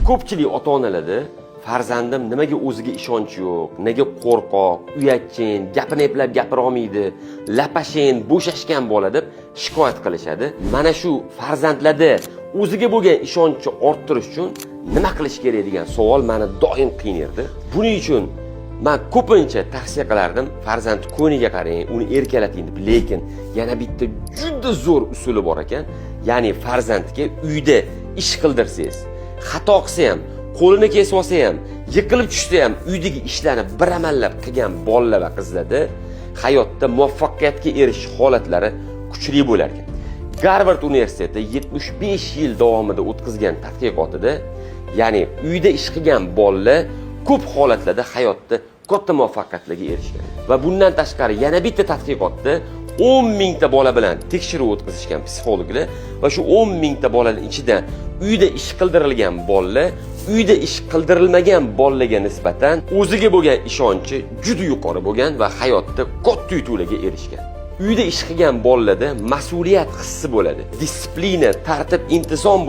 Ko'pchilik ota-onalarda "Farzandim nimaga o'ziga ishonchi yo'q, nega qo'rqoq, uyatchin, gapini eplab gapira olmaydi, lapashin, bo'shashgan bola" deb shikoyat qilishadi. Mana shu farzandlarda o'ziga bo'lgan ishonchni orttirish uchun nima qilish kerak degan savol meni doim qiynardi. Buning uchun man ko'pincha tavsiya qilardim: farzand ko'ngliga qarang, uni erkalating deb. Lekin yana bitta juda zo'r usuli bor ekan, ya'ni farzandga uyda ish qildirsangiz, xato qilsa ham, qo'lini kesib olsa ham, yiqilib tushsa ham, uydagi ishlarni bir amallab qilgan bolalar va qizlarda hayotda muvaffaqiyatga erishish holatlari kuchli bo'lar ekan. Garvard universiteti 75 yil davomida o'tkazgan tadqiqotida, ya'ni uyda ish qilgan bolalar ko'p holatlarda hayotda katta muvaffaqiyatlarga erishgan. Va bundan tashqari, yana bitta tadqiqotda 10 mingta bola bilan tekshiruv o'tkazishgan psixologlar va shu 10 mingta bolaning ichidan uyda ish qildirilgan bolalar uyda ish qildirilmagan bolalarga nisbatan o'ziga bo'lgan ishonchi juda yuqori bo'lgan va hayotda katta yutuqlarga erishgan. Uyda ish qilgan bolalarda mas'uliyat hissi bo'ladi, дисциплина, tartib intizom.